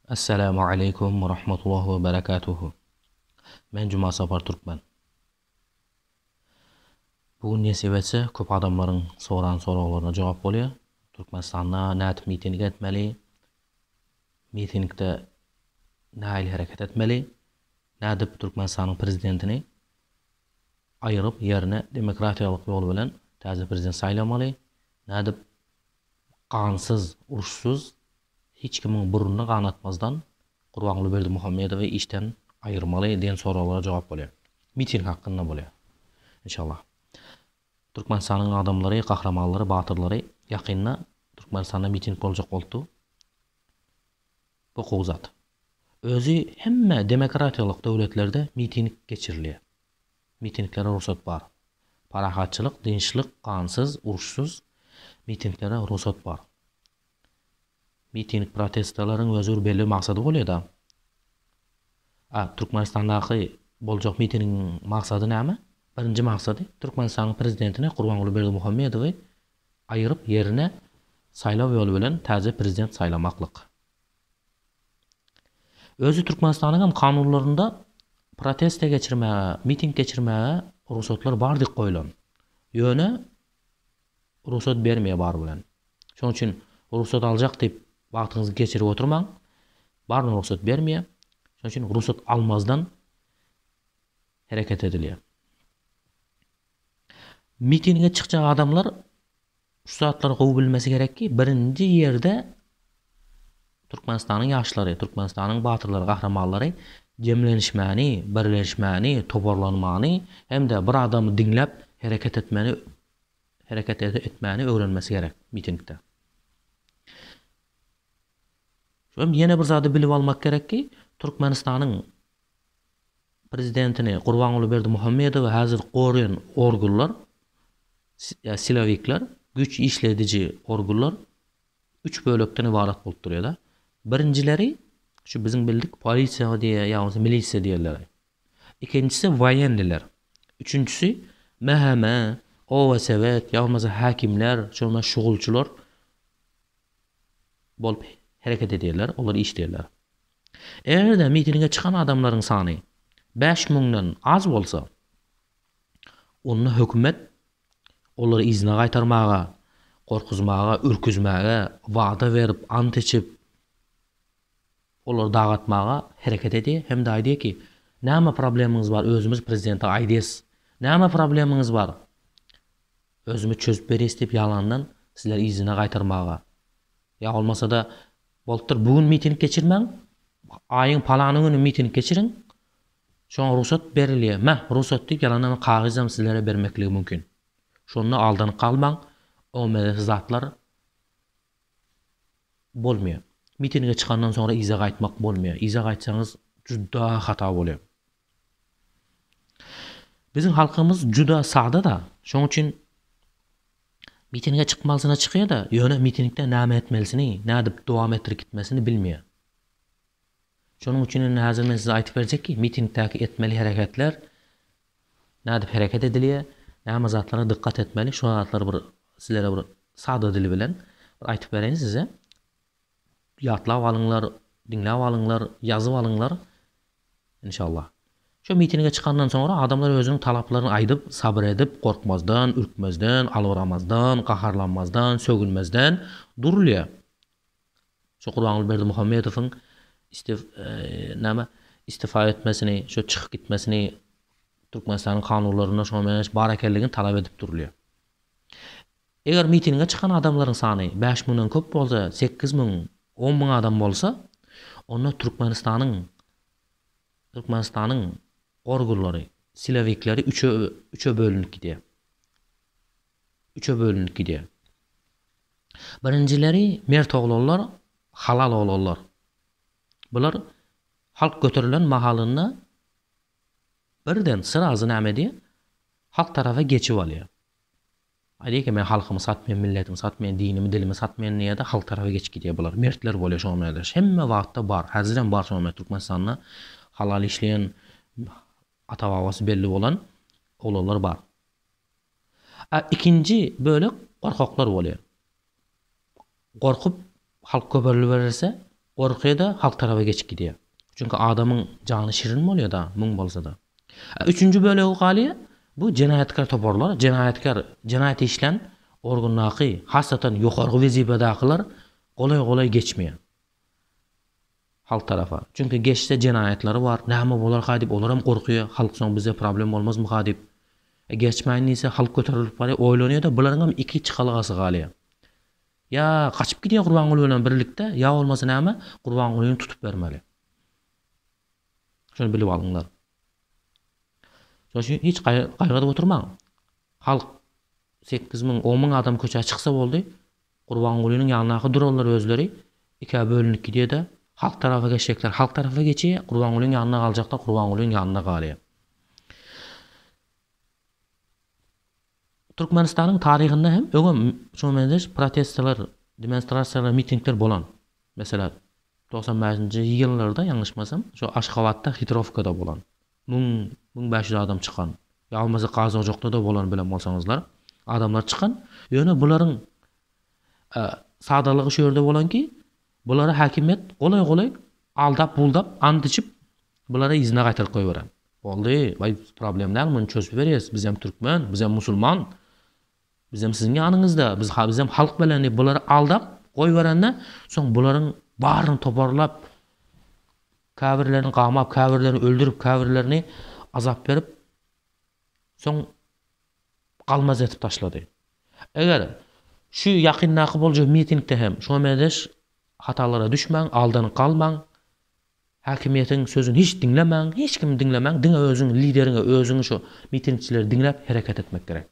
Essalamu aleýkum we rahmetullah we berekatuhu. Men Juma Sapar Türkmen. Bu gün nesip etse köp adamlaryň soran soraglaryna jogap bolýar. Türkmenistanda nädip miting etmeli? Mitingde nähili hereket etmeli? Nädip Türkmenistanyň prezidentini aýyryp ýerine demokratiýalyk ýol bilen täze prezident saýlamaly? Nädip gansyz, uruşsyz, hiç kimiň burnuny ganatmazdan Gurbanguly Berdimuhamedowy işden aýyrmaly diýen soraglara jogap bolýar. Miting hakynda bolýar. Inşallah. Türkmenistanyň adamlary, gahrymanlary, batyrlary ýakynda Türkmenistanda miting boljak bolupdy. Bu gowy zat. Özi hemme demokratiýalyk döwletlerde miting geçirilýär. Mitinglere rugsat bar. Parahatçylyk, dynçlyk, gansyz, uruşsyz mitinglere rugsat bar. Miting protestalaryň özi bir belli maksady bolýada. A Türkmenistandaky boljak mitingiň maksady näme? Birinji maksady Türkmenistanyň prezidentini Gurbanguly Berdimuhamedowy aýyryp ýerine saýlaw ýoly bilen täze prezident saýlamaklyk. Özi Türkmenistanyň hem kanunlarynda protesta geçirmäge, miting geçirmäge rugsatlar bar diýip goýlan. Ýöne rugsat bermeýär bar bilen. Şonuň üçin rugsat aljak diýip wagtyňyzy geçirip oturmaň. Baryna rugsat bermeýär. Şonuň üçin rugsat almazdan hereket edilýär. Mitinge çykjak adamlar şu zatlary gowy bilmesi gerek ki, birinji ýerde Türkmenistanyň ýaşlary, Türkmenistanyň batyrlary, gahrymanlary jemlenişmäni, birleşmäni, toparlanmany hem-de bir adamy diňläp hereket etmeni hereket etmäni öwrenmesi gerek mitingde. Hem ýene bir zady bilip almak gerek ki, Türkmenistanyň prezidentini Gurbanguly Berdimuhamedowy häzir goraýan organlar, silowikler, güýç işlediji organlar üç bölekden ybarat bolup durýar-da. Birinjileri şu biziň bildik polisiýa diýýär, ýa bolmasa milisiýa diýenleri. Ikinjisi woýenniler. Üçünjisi MHM, oba-sebet, ýa bolmasa häkimler, şonda şugulçylar bolup hereket edýärler, olar işleýärler. Eger-de mitinge çykan adamlaryň sany bäş müňden az bolsa, onda hökümet olary yzyna gaýtarmaga, gorkuzmaga, ürküzmäge, wada berip, ant içip, olary dagatmaga hereket edýär hem-de aýdýar ki, näme problemyňyz bar, özümiz prezidente aýdýas. Näme problemyňyz bar? Özümiz çözüp berýäs diýip ýalandan sizleri yzyna gaýtarmaga. Ýa bolmasa-da bolupdyr bu gün miting geçirmäň, aýyň palany güni miting geçiriň, şoňa rugsat berilýär, meh, rugsat diýip ýalandan kagyzam sizlere bermekligi mümkin. Şonda aldanyp galmaň, o mezesiz zatlar bolmaýar. Mitinge çykandan soňra yza gaýtmak bolmaýar. Yza gaýtsaňyz juda hata bolýar. Biziň halkymyz juda sada-da, şoň üçin mitinge çykmalysyna çykýar-da, ýöne mitingde näme etmelisini, nädip dowam etdirip gitmesini bilmeýär. Şonuň üçin indi häzir men size aýtyp berjek ki, mitingdäki etmeli hereketler nädip hereket edilýär, näme zatlara dykgat etmeli, şo zatlary bir sizlere bir sada dil bilen bir aýtyp bereýin size. Ýatlap alyňlar, diňläp alyňlar, ýazyp alyňlar. Inşallah. Şo mitinge çykandan soňra adamlar özüniň talaplaryny aýdyp, sabyr edip, gorkmazdan, ürkmezden, albyramazdan, gaharlanmazdan, sögünmezden durulýar. Şo Gurbanguly Berdimuhamedowyň istif näme istifa etmesini, şo çykyp gitmesini Türkmenistanyň kanunlarynda şoňa meňzeş bar ekenligini talap edip durulýar. Eger mitinge çykan adamlaryň sany bäş müňden köp bolsa, 8000, 10000 adam bolsa, onda Türkmenistanyň Türkmenistanyň organlary, silowikleri üçe üçe bölünip gidýär. Üçe bölünip gidýär. Birinjileri mert oglanlar, halal oglanlar. Bular halk göterilen mahalynda birden srazy näme edýär? Halk tarapa geçip alýar. Aýdýar ki, men halkymy satmaýan, milletimi satmaýan, dinimi, dilimi satmaýan diýýär-de, halk tarapa geçip gidýär bular. Mertler bolýar şoňa meňzeş. Hemme wagtda bar, häzirem bar şoňa meňzeş Türkmenistanda halal işleýän, ata-babasy belli bolan oglanlar bar. A ikinji bölek gorkaklar bolýar. Gorkup halk köpeldiberse. Gorkýa-da halk tarapa geçip gidýär. Çünki adamyň jany şirin bolýa-da, muň bolsa-da. Üçünji bölegi galýar, bu jenaýatkär toparlar, jenaýatkär, jenaýat işlän organdaky, hasatan ýokarky wezipedakylar golaý-golaý geçmeýär. Halk tarapa. Çünki geçse jenaýatlary bar, näme bolarka diýip olaram gorkýar, halk soň bize problem bolmazmyka diýip. E geçmäýin diýse halk göterilip barýar, oýlanýar-da bularyňam iki çykalgasy galýar. Ýa gaçyp gidýär Gurbanguly bilen birlikde, ýa bolmasa näme, Gurbangulyny tutup bermeli. Şony bilip alyňlar. Şonuň üçin hiç gaýgy edip oturmaň. Halk 8000, 10000 adam köçä çyksa boldy, Gurbangulynyň ýanyndaky duranlar özleri ikä bölünip gidýär-de, halk tarapa geçjekler halk tarapa geçýär, Gurbangulyň ýanynda galjaklar Gurbangulyň ýanynda galýar. Türkmenistanyň taryhynda hem öňem şuňa meňzeş protestler, demonstrasiýalar, mitingler bolan. Meselem, 95-nji ýyllarda ýalňyşmasam, şu Aşgabatda Hitrowkada bolan. Müň, 1500 adam çykan. Ýa bolmasa Gazojakda-da bolan bilen bolsaňyzlar, adamlar çykan. Ýöne bularyň sadalygy şu ýerde bolanki, bulary häkimiýet golaý-golaý aldap-buldap, ant içip, bulary yzyna gaýtaryp goýberen. Boldy, waý problem däl, muny çözüp berýäs, bizem türkmen, bizem musulman, bizem siziň ýanyňyzda, biz bizem halk bilen diýip bulary aldap goýberende, soň bularyň baryny toparlap, käbirlerini gamap, käbirlerini öldürip, käbirlerini azap berip, soň galmaz edip taşlady. Eger şu ýakyndaky boljak mitingde hem şuňa meňzeş hatalara düşmäň, aldanyp galmaň, Häkimiýetiň sözüni hiç diňlemäň, hiç kimi diňlemäň, diňe özüň lideriňi, özüňi şu mitingçileri diňläp hereket etmek gerek.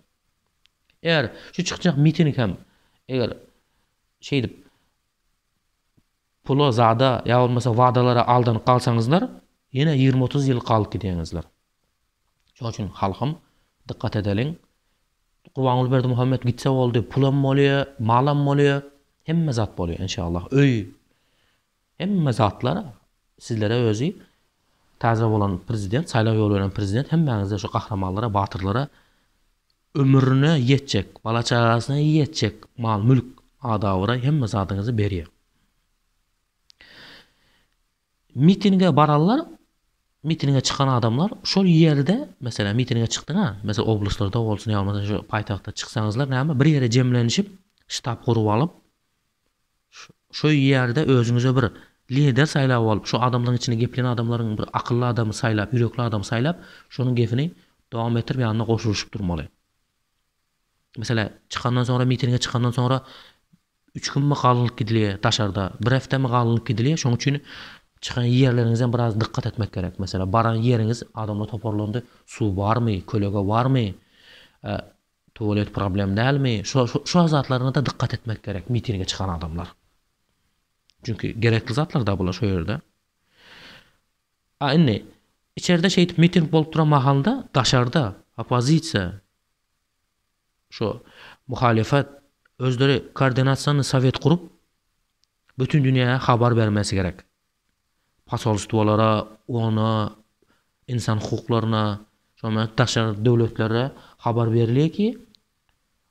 Eger şu çykjak miting hem eger şeýdip pula, zada ýa bolmasa wadalara aldanyp galsaňyzlar, ýene 20-30 ýyl galyp gidýäňizler. Şonuň üçin halkym dykgat edeliň. Gurbanguly Berdimuhamet gitse boldy, pulam bolýar, malam bolýar, hemme zat bolýar inşallah. Öý Hemme zatlar sizlere özi täze bolan prezident saýlaw ýoly bilen prezident hemmäňize şu gahrymanlara batyrlara ömrüne ýetjek bala çagasyna ýetjek mal mülk adabyraý hemme zadyňyzy berýär. Mitinge baranlar mitinge çykan adamlar şol ýerde meselem mitinge çykdyňa meselem oblastlarda bolsun ýa bolmasa şu paýtagtda çyksaňyzlar näme bir ýere jemlenişip ştab gurup alyp Şo ýerde özüňize bir lider saýlap alyp, şo adamlaryň içinde geplän adamlaryň bir akylly adamy saýlap, ýürekli adamy saýlap, şonuň gepini dowam etdirip ýanyna goşulyşyp durmaly. Meselä, çykandan soňra, mitinge çykandan soňra üç günmi galynyp gidilýär daşarda, bir heftemi galynyp gidilýär, şonuň üçin çykan ýerleriňizem biraz dykgat etmek gerek. Meselä, baran ýeriňiz adamlar toparlandy, suw barmy, kölege barmy, Tuwalet problem dälmi? Şo şo zatlaryna-da dykgat etmek gerek mitinge çykan adamlar. Çünki gerekli zatlar-da bular şo ýerde. A indi içerde şeýdip miting bolup duran mahalynda daşarda oppozisiýa şo muhalefet özleri koordinasiýany sowet gurup bütin dünýäge habar bermesi gerek. Posolstwolara, ona, ynsan hukuklaryna, şonda daşary döwletlere habar berilýär ki,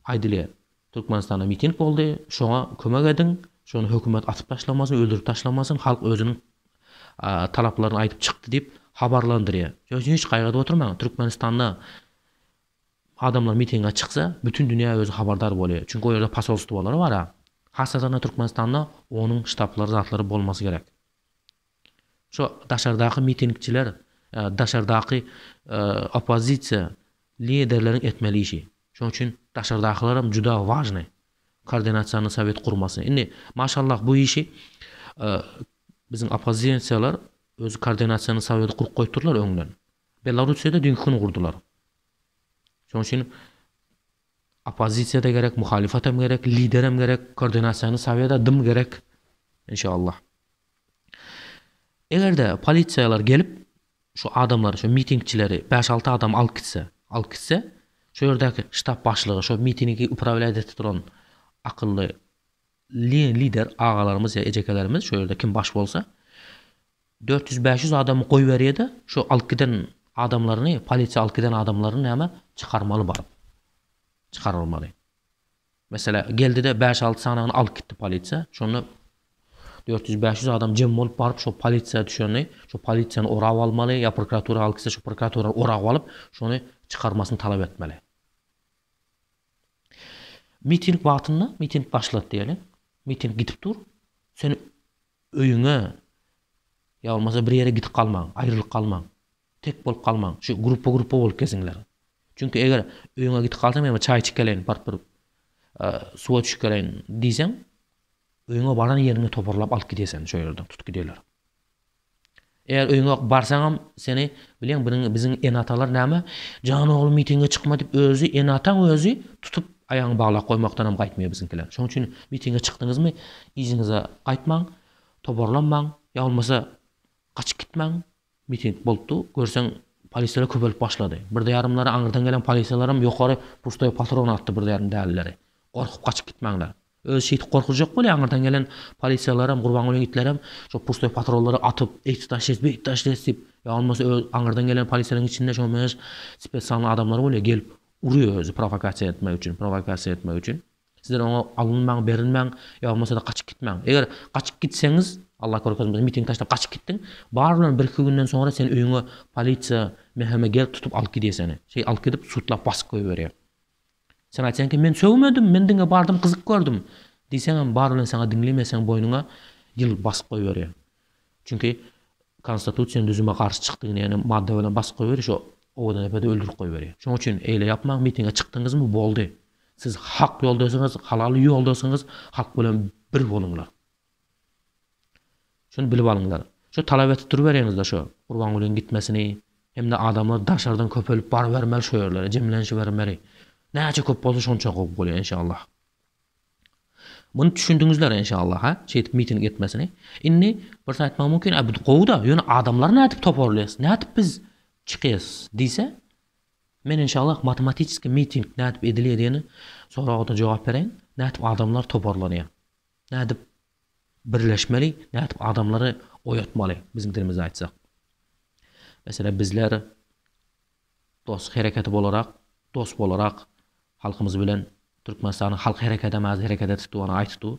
aýdylýar, Türkmenistanda miting boldy, şoňa kömek ediň, şony hökümet atyp taşlamasyn, öldürip taşlamasyn, halk özüniň talaplaryny aýdyp çykdy diýip habarlandyrýar. Şonuň üçin hiç gaýgy edip oturmaň, Türkmenistanda Adamlar mitinge çyksa, bütin dünýä özi habardar bolýar. Çünki o ýerde posolstwolary bar-a. Hassadan Türkmenistanda onuň ştablary zatlary bolmasy gerek. Şo daşardaky mitingçiler, daşardaky oppozisiýa liderleriň etmeli işi. Şonuň üçin daşardakylaram juda wažnyý. Koordinasiýany sowet gurmasy. Indi maşallah bu işi biziň oppozisiýalar özi koordinasiýany soweti gurup goýupdyrlar öňden. Belarussiýada düýnki gün gurdular. Şonuň üçin oppozisiýa-da gerek, muhalifat hem gerek, lider hem gerek, koordinasiýany sowet-de dym gerek. Inşallah. Eger-de polisiýalar gelip şu adamlary, şu mitingçileri 5-6 adam alyp gitse, alyp gitse, şu ýerdäki ştab başlygy, şu mitingi upravlýat edip duran akylly lider agalarymyz ýa ejekelerimiz şu ýerde kim baş bolsa, 400-500 adamy goýberýär-de, şu alyp giden adamlaryny, polisiýa alyp giden adamlaryny näme, çykarmaly baryp. Çykarylmaly. Meselä, geldi-de 5-6 sanyny alyp gitdi polisiýa. Şonda 400, 500 adam jem bolup baryp şo polisiýa düşeni, şo polisiýany orap almaly, ýa prokuratura alyp gitse şo prokuraturany orap alyp, şony çykarmasyny talap etmeli. Miting wagtynda, miting başlady diýeli. Miting gidip dur. Sen öýüňe ýa bolmasa bir ýere gidip galmaň, aýrylyp galmaň. Tek bolup galmaň. Şu gruppa-gruppa bolup geziňler. Çünki eger öýüňe gidip galsaň, men bir çaý içip geleýin, baryp bir suwa düşüp geleýin diýseň, öýüňe baran ýeriňe toparlap alyp gidýär seni şo ýerden tutup gidýärler. Eger öýüňe barsaňam seni bilýäň biziň biziň ene-atalar näme jan oglum mitinge çykma diýip özi ene-ataň özi tutup aýagyňy baglap goýmakdanam gaýtmaýar biziňkiler. Şonuň üçin mitinge çykdyňyzmy yzyňyza gaýtmaň, toparlanmaň ýa bolmasa gaçyp gitmäň. Miting bolupdy, görseň polisiýalar köpelip başlady. Birde ýarymlary aňyrdan gelen polisiýalaram ýokary pustoý patron atdy birde ýarym dälileri. Gorkup gaçyp gitmäňler. Özi şeýdip gorkuzjak bolýar aňyrdan gelen polisiýalaram, Gurbangulyň itlerem şo pustoý patrollary atyp, eýt daş et, beýt daş et diýip, ýa bolmasa öz aňyrdan gelen polisiýalaryň içinde şoňa meňzeş spesialnyý adamlar bolýar, gelip urýar özi prowokasiýa etmek üçin, prowokasiýa etmek üçin. Sizler oňa alynmaň, berilmäň, ýa bolmasa-da gaçyp gitmäň. Eger gaçyp gitseňiz, Allah görkezmesin, mitingi taşlap gaçyp gitdiň, bar bilen bir-iki günden soňra seni öýüňe polisiýa, MHM gelip tutup alyp gidýär seni. Şeý alyp gidip sudlap basyp goýberýär. Sen aýtsaň ki, men sögmedim, men diňe bardym gyzyk gördüm diýseňem bar bilen saňa diňlemeseň boýnuňa ýyl basyp goýberýär. Çünki konstitusion düzüme garşy çykdygyny ýene madda bilen basyp goýberýär, şo Owadandepede öldürip goýberýär. Şonuň üçin eýle ýapmaň, mitinge çykdyňyzmy boldy. Siz hak ýoldasyňyz, halal ýoldasyňyz, halk bilen bir boluňlar. Şuny bilip alyňlar. Şu talap etip durubereňizde şu Gurbangulyň gitmesini hem-de adamlar daşardan köpelip barybermeli şu ýerlere, jemlenişibermeli. Näçe köp bolsa şonça gowy bolýar enşallah. Muny düşündiňizler enşallah ha, şeýdip miting etmesini. Indi bir aýtmagy mümkin, a bu gowy-da, ýöne adamlary nädip toparlaýas, nädip biz çykýas diýse, men enşallah matematiçeskiý miting nädip edilýär diýen soraga-da jogap bereýin, nädip adamlar toparlanýar. Nädip birleşmeli, nädip adamlary oýatmaly, biziň dilimizde aýtsak. Meselem, bizler Dost hereketi bolarak, dost bolarak halkymyz bilen Türkmenistanyň halk herekedem az hereket edipdi, ony aýtypdy.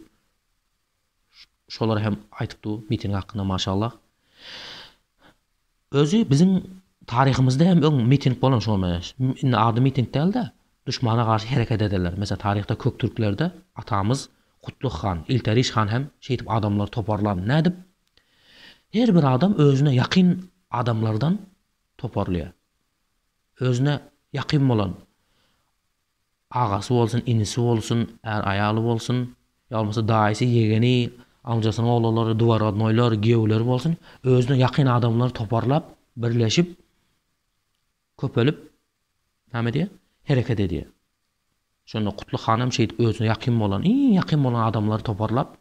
Şolar hem aýtypdy miting hakynda maşallah. Özi biziň taryhymyzda hem öň miting bolan şoňa meňzeş. Indi ady miting däl-de, duşmana garşy hereket ederler. Meselem, taryhda kök türklerde atamyz Kutlug han, Ilteriş han hem şeýdip adamlary toparlan. Nädip? Her bir adam özüne ýakyn adamlardan toparlaýar. Özüne ýakyn bolan agasy bolsun, inisi bolsun, är-aýaly bolsun, ýa bolmasa daýysy, ýegeni, amjasynyň oglanlary, dworodnoýlar, giýewleri bolsun, özüne ýakyn adamlary toparlap, birleşip, köpelip, näme edýär? Hereket edýär. Şonda Kutly hanam şeýdip özüne ýakyn bolan, iň ýakyn bolan adamlary toparlap,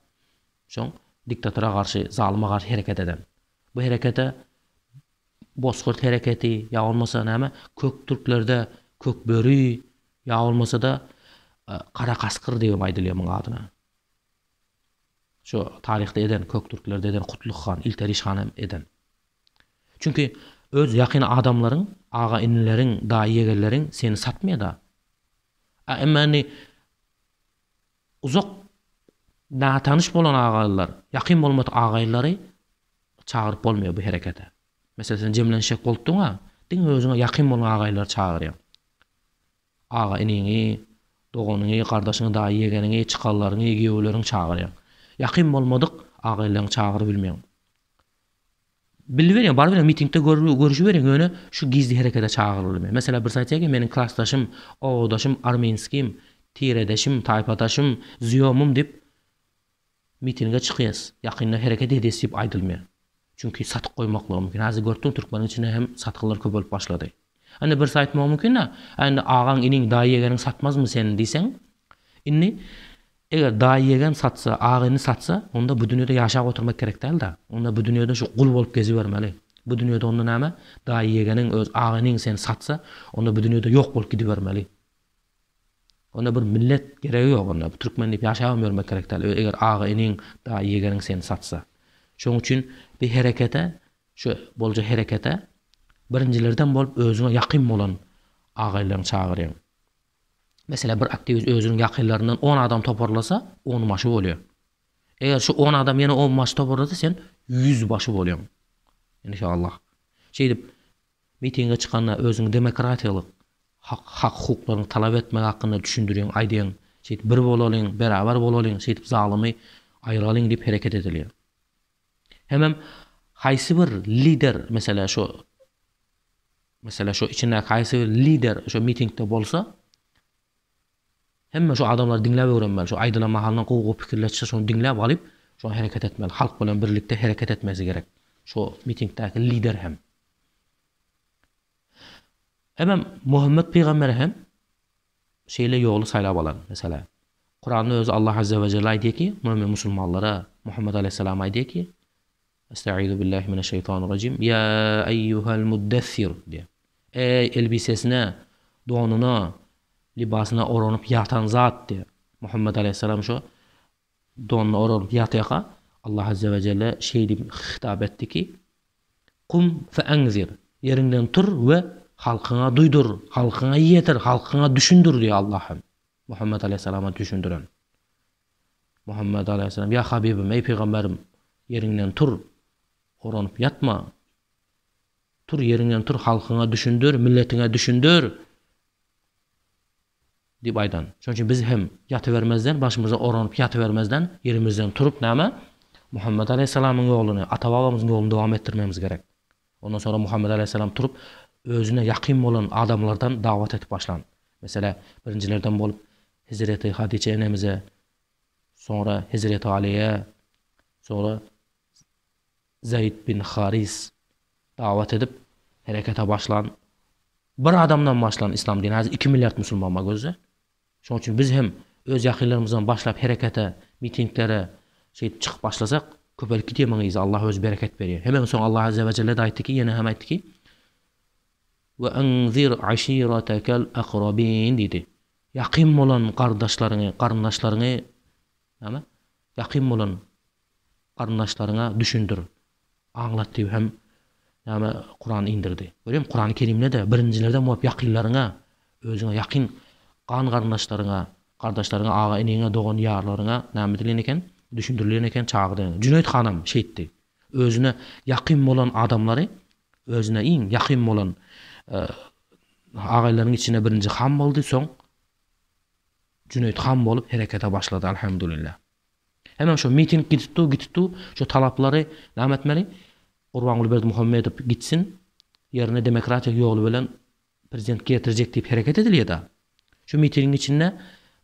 soň diktatora garşy, zalyma garşy hereket eden. Bu herekete Bozgurt hereketi, ýa bolmasa näme, kök türklerde kökböri, ýa bolmasa-da gara gaskyr diýip hem aýdylýar muň adyna. Şu taryhda eden, kök türklerde eden Kutlug han, Ilteriş han hem eden. Çünki öz ýakyn adamlaryň, aga-inileriň, daýy-ýegenleriň seni satmaýar-da. A emma indi uzak nätanyş bolan agaýylar, ýakyn bolmadyk agaýylary çagyryp bolmaýar bu herekete. Meselem, sen jemlenişjek bolupdyň-a, diňe özüňe ýakyn bolan agaýylary çagyrýaň. Aga-iniňi, doganyňy, gardaşyňy, daýy-ýegeniňi, çykanlaryňy, giýewleriňi çagyrýaň. Ýakyn bolmadyk agaýylaryňy çagyrybilmeýäň. Biliberýäň, baryberýäň, mitingde görüşiberýäň, ýöne şu gizli herekete çagyrylmaýar. Meselem, bir saýtýa ki, meniň klasdaşym, obadaşym, armeýnskim, tiredeşim, taýpadaşym, zýomym diýip, Mitinge çykýas, ýakynda hereket edýäs diýip aýdylmaýar. Çünki satyk goýmaklygy mümkin. Häzir görüp durun türkmeniň içinde hem satgynlar köpelip başlady. Indi birisi aýtmagy mümkin-dä, a indi agaň, iniň, daýy-ýegeniň satmazmy seni diýseň, indi eger daýy-ýegen satsa, aga-ini satsa, onda bu dünýede ýaşap oturmak gerek däl-dä. Onda bu dünýede şu gul bolup gezibermeli. Bu dünýede onda näme, daýy-ýegeniň, öz aga-iniň seni satsa, onda bu dünýede ýok bolup gidibermeli. Onda bir millet geregi ýok onda. Bu türkmen diýip ýaşabam ýörmek gerek däl. Eger aga iniň, daýy ýegeniň seni satsa. Şoň üçin bir herekete, şu boljak herekete birinjilerden bolup özüňe ýakyn bolan agaýlaryňy çagyrýaň. Meselem bir aktiwist özüniň ýakynlaryndan on adam toparlasa, on maşy bolýar. Eger şu on adam ýene onbaşy toparlasa sen ýüzbaşy bolýaň. Inşallah. Şeýdip mitinge çykanda özüňi demokratiýalyk hak hak-hukuklaryňy talap etmek hakynda düşündirýäň, aýdýaň. Şeýdip bir bolalyň, beraber bolalyň, şeýdip zalymy aýyralyň diýip hereket edilýär. Hemem haýsy bir lider meselä şo meselä şo içindäki haýsy bir lider şo mitingde bolsa Hemme şu adamlary diňläp öwrenmeli. Şu aýdylan mahalyndan gowy gowy pikirler çyksa şony diňläp alyp, şoňa hereket etmeli. Halk bilen birlikde hereket etmesi gerek. Şu mitingdäki lider hem. Hemem Muhammet pygamber hem şeýle ýoly saýlap alan. Meselä, Kuranda özi Allah azze we jelle aýdýar ki, mömin musulmanlara Muhammet aleýhissalam aýdýar ki, Estaizu billahi mineşşeýtanirrajim. Ýa eýýuhel muddessir diýýär. Eý elbisesine, donuna, libasyna oranyp ýatan zat diýýär. Muhammet aleýhissalam şo donuna oranyp ýatyrka Allah azze we jelle şeý diýip hitap etdi ki, Kum fe enzir. Ýeriňden tur we halkyňa duýdur, halkyňa ýetir, halkyňa düşündir diýýär Allah hem. Muhammet aleýhissalama düşündiren. Muhammet alaýhyssalam, Ýa Habybym, eý pygamberim, ýeriňden tur, oranyp ýatma. Tur, ýeriňden tur, halkyňa düşündir, milletiňe düşündir! Diýip aýdan. Şonuň üçin biz hem ýatybermezden, başymyza oranyp ýatybermezden, ýerimizden turup näme? Muhammet alaýhyssalamyň ýoluny, ata-babamyzyň ýoluny dowam etdirmegimiz gerek. Ondan soňra Muhammet alaýhyssalam turup, özüne ýakyn bolan adamlardan dawat edip başlan. Meselä, birinjilerden bolup Hezreti Hadyça enemize, soňra Hezreti Alyýa, soňra Zeýd bin Haris dawat edip, herekete başlan. Bir adamdan başlan yslam dini, häzir iki milliard musulman bar gözle. Şonuň üçin biz hem öz ýakynlarymyzdan başlap herekete, mitinglere şeýdip çykyp başlasak, köpelip gidýär muň yzy, Allah özi bereket berýär. Hemem soň Allah azze we jelle-de aýtdy ki, ýene hem aýtdy ki, We enzir aşiretekel akrabin diýdi. Ýakyn bolan gardaşlaryňy, garyndaşlaryňy näme? Ýakyn bolan garyndaşlaryňa düşündir, aňlat diýip hem näme Kuran indirdi. Görýäňmi, Kurany Kerimde-de birinjilerden bolup ýakynlaryňa, özüňe ýakyn gan garyndaşlaryňa, gardaşlaryňa, aga-iniňe, dogan-ýarlaryňa näme edilen eken? Düşündirilen eken, çagyrylan. Jüneýit hanam şeýtdi. Özüne ýakyn bolan adamlary, özüne iň ýakyn bolan agaýlaryň içinde birinji han boldy, soň Jüneýit han bolup herekete başlady, alhamdulillah. Hemem şo miting gidip dur, gidip dur, şo talaplary näme etmeli? Gurbanguly Berdimuhamedow gitsin, ýerine demokratik ýoly bilen prezident getirjek diýip hereket edilýär-da. Şu mitingiň içinde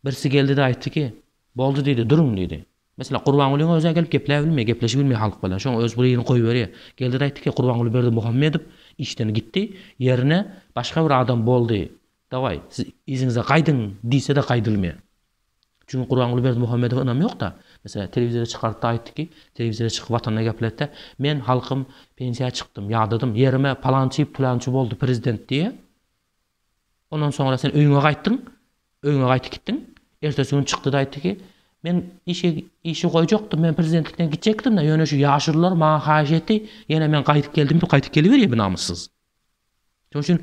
birisi geldi-de aýtdy ki, boldy diýdi, duruň diýdi. Meselem, Gurbangulyň özi-ä gelip gepläp bilmeýär, gepleşip bilmeýär halk bilen. Şoň öz birini goýberýär. Geldi-de aýtdy ki, Gurbanguly Berdimuhamedow işden gitdi, ýerine başga bir adam boldy. Dawaý, siz yzyňyza gaýdyň diýse-de gaýdylmaýar. Çünki Gurbanguly Berdimuhamedowa ynam ýok-da. Meselem, telewizora çykardy-da aýtdy ki, telewizora çykyp watanyna gepletdi. Men halkym pensiýa çykdym, ýadadym, ýerime palançy, pylançy boldy prezident diýýär. Ondan soňra sen öýüňe gaýtdyň, öýüňe gaýtyp gitdiň. Ertesi gün çykdy-da aýtdy ki, men işi işi goýjakdym, men prezidentlikden gitjekdim-de, ýöne şu ýaşulular maňa haýyş etdi, ýene men gaýdyp geldim diýip gaýdyp geliberýär bu namyssyz. Şonuň üçin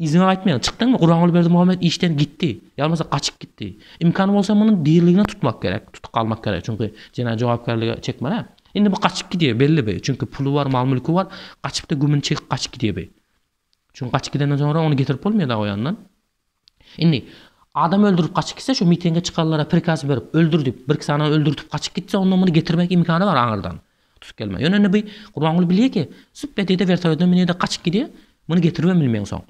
yzyňa gaýtmaýaň. Çykdyňmy, Gurbanguly Berdimuhamet işden gitdi. Ýa bolmasa gaçyp gitdi. Imkany bolsa munuň diriligine tutmak gerek, tutup galmak gerek. Çünki jenaýat jogapkärlige çekmeli. Indi bu gaçyp gidýär, belli bi. Çünki puly bar, mal-mülki bar. Gaçyp-da gümüni çekip gaçyp gidýär bi. Çünki gaçyp gidenden soňra ony getirip bolmaýar dagy o ýandan. Indi adam öldürip gaçyp gitse, şu mitinge çykanlara prikaz berip, öldür diýip, birki sany öldürtip gaçyp gitse, onda muny getirmek imkany bar aňyrdan. Tutup gelme. Ýöne indi bi Gurbanguly bilýär ki, süp edýär-de wertolýotdan münýär-de gaçyp gidýär. Muny getiribem bilmeýäň soň.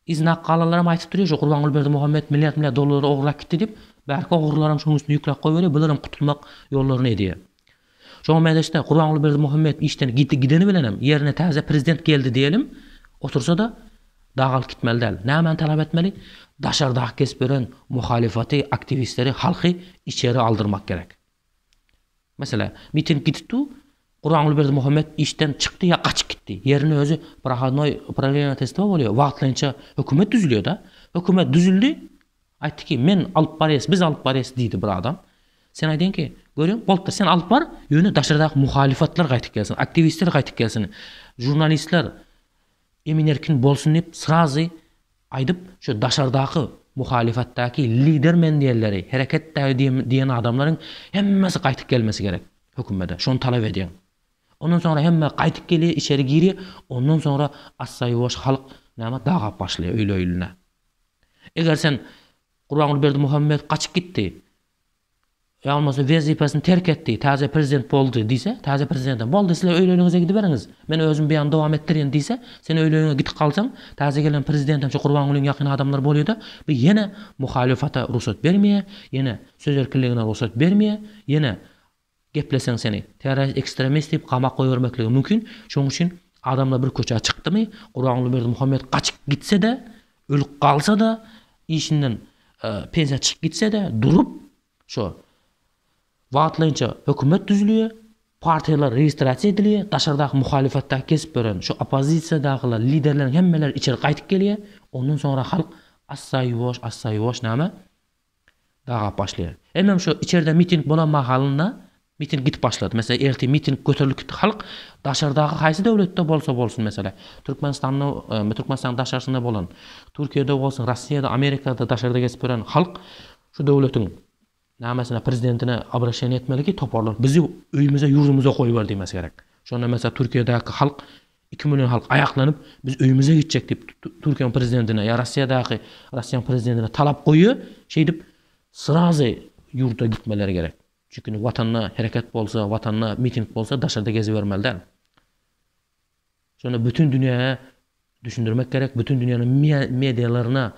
Yzyna galanlaram aýtyp durýar, şu Gurbanguly Berdimuhamet milliard-milliard dollary ogurlap gitdi diýip, bärki ogurlaram şonuň üstüne ýükläp goýberýär, bularam gutulmak ýollaryny edýär. Şoňa meňzeşde Gurbanguly Berdimuhamet işden gitdi, gideni bilenem ýerine täze prezident geldi diýelim, otursa-da dagalyp gitmeli däl. Nämäni talap etmeli? Daşardaky kesip ýören muhalyfaty, aktiwistleri, halky içeri aldyrmak gerek. Meselä, miting gidip dur, Gurbanguly Berdimuhamet işden çykdy ýa gaçyp gitdi. Ýerine özi prohodnoý prawiatelstwo bolýar, wagtlaýynça hökümet düzülýär-de. Hökümet düzüldi, aýtdy ki, men alyp barýas, biz alyp barýas diýdi bir adam. Sen aýdýaň ki, görýäň, bolupdyr, sen alyp bar, ýöne daşardaky muhalyfatlar gaýtyp gelsin, aktiwistler gaýtyp gelsin, žurnalistler emin-erkin bolsun diýip, srazy aýdyp, şu daşardaky. muhalyfatdaky lider men diýenleri, hereketdägi diýen adamlaryň hemmesi gaýtyp gelmesi gerek hökümede. Şony talap edýän. Ondan soňra hemme gaýtyp gelýär, içeri girýär. Ondan soňra assa-ýuwaş halk näme dagap başlaýar öýli-öýlüne. Eger sen Gurbanguly Berdimuhamedow gaçyp gitdi, ýa bolmasa wezipesini terk etdi, täze prezident boldy diýse, täze prezidentem boldy, sizler öýli-öýlüňize gidiberiňiz, men özüm bu ýany dowam etdirýän diýse, sen öýli-öýüňe gidip galsaň, täze gelen prezidentem şu Gurbangulyň ýakyn adamlary bolýa-da, bu ýene muhalyfata rugsat bermeýär, ýene söz erkinligine rugsat bermeýär, ýene Gepleseň seni terrorist ekstremist diýip gamak goýbermekligi mümkin. Şonuň üçin adamlar bir köçä çykdymy, Gurbanguly Berdimuhamedow gaçyp gitse-de, ölüp galsa-da, işinden pensiýa çykyp gitse-de, durup şo wagtlaýynça hökümet düzülýär, partiýalar registrasiýa edilýär, daşardaky muhalyfatdaky kesip beren şo oppozisiýadakylar, liderleriň hemmeleri içeri gaýtyp gelýär. Ondan soňra halk assa-ýuwaş, assa-ýuwaş näme? Dagap başlaýar. Hemem şo içerde miting bolan mahalynda miting gidip başlady. Meselem ertir miting göterilip gitdi halk daşardaky haýsy döwletde bolsa bolsun meselem Türkmenistanda Türkmenistanyň daşarsynda bolan Türkiýede bolsun Rossiýada Amerikada daşarda gezip ýören halk şu döwletiň namesine prezidentine obraşeniýe etmeli ki toparlanyp bizi öýümize ýurdumyza goýber diýmesi gerek. Şonda meselem Türkiýedäki halk 2 million halk aýaklanyp, biz öýümize gitjek diýip, Türkiýäniň prezidentine ýa Rossiýadaky Rossiýanyň prezidentine talap goýýar. Şeýdip, srazy ýurda gitmeleri gerek. Çünki watanda hereket bolsa, watanda miting bolsa, daşarda gezibermeli däl. Şonda bütin dünýäge düşündirmek gerek, bütin dünýäniň medialaryna,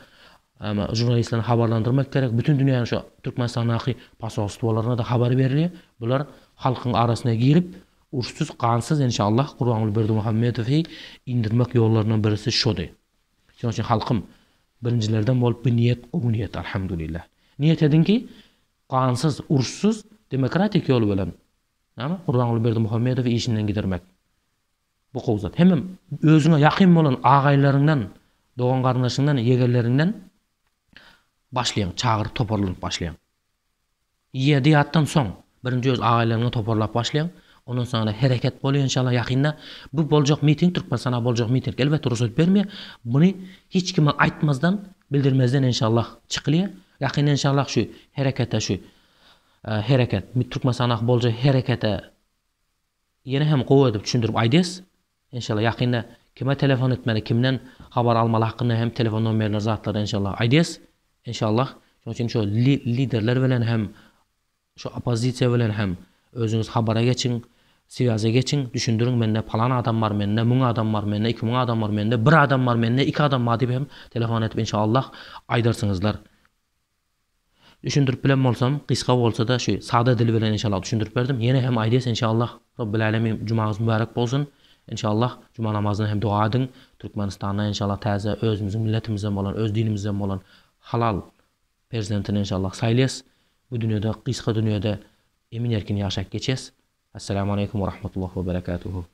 žurnalistlerini habarlandyrmak gerek, bütin dünýäniň şu Türkmenistandaky posolstwolaryna-da habar berilýär. Bular halkyň arasyna girip, Uruşsyz, gansyz enşallah Gurbanguly Berdimuhamedowy indirmek ýollaryndan birisi şody. Şonuň üçin halkym birinjilerden bolup bu niýet gowy niýet alhamdulillah. Niýet ediň ki gansyz, uruşsyz demokratik ýol bilen näme Gurbanguly Berdimuhamedowy işinden gidirmek. Bu gowy zat. Hemem özüňe ýakyn bolan agaýlaryňdan, dogan garyndaşyňdan, ýegenleriňden başlaýaň, çagyryp toparlanyp başlaýaň. Ýedi ýatdan soň, birinji öz agaýlaryňy toparlap başlaýaň, ondan soňra hereket bolýar enşalla ýakynda. Bu boljak miting Türkmenistana boljak miting elbetde rugsat bermeýär. Muny hiç kime aýtmazdan, bildirmezden enşallah çykylýar. Ýakynda enşallah şu herekete şu hereket Türkmenistana boljak herekete ýene hem gowy edip düşündirip aýdýas. Enşalla ýakynda kime telefon etmeli kimden habar almaly hakynda hem telefon nomerler zatlar enşalla aýdýas. Enşallah şoň üçin şo liderler bilen hem şo oppozisiýa bilen hem özüňiz habara geçiň swýaza geçiň düşündiriň mende palan adam bar mende müň adam bar mende 2000 adam bar mende bir adam bar mende iki adam bar diýip hem telefon edip enşallah aýdarsyňyzlar. Düşündirip bilen bolsam, gysga bolsa-da şu sada dil bilen inşallah düşündirip berdim. Ýene hem aýdýas inşallah Robbil Alemin jumaňyz mübärek bolsun. Inşallah juma namazyna hem doga ediň. Türkmenistanda inşallah täze özümiziň milletimizden bolan, öz dinimizden bolan halal perzentini inşallah saýlaýas. Bu dünýede, gysga dünýede emin-erkin ýaşap geçýäs. Esselamu aleýkum we rahmetullah we berekatuhu.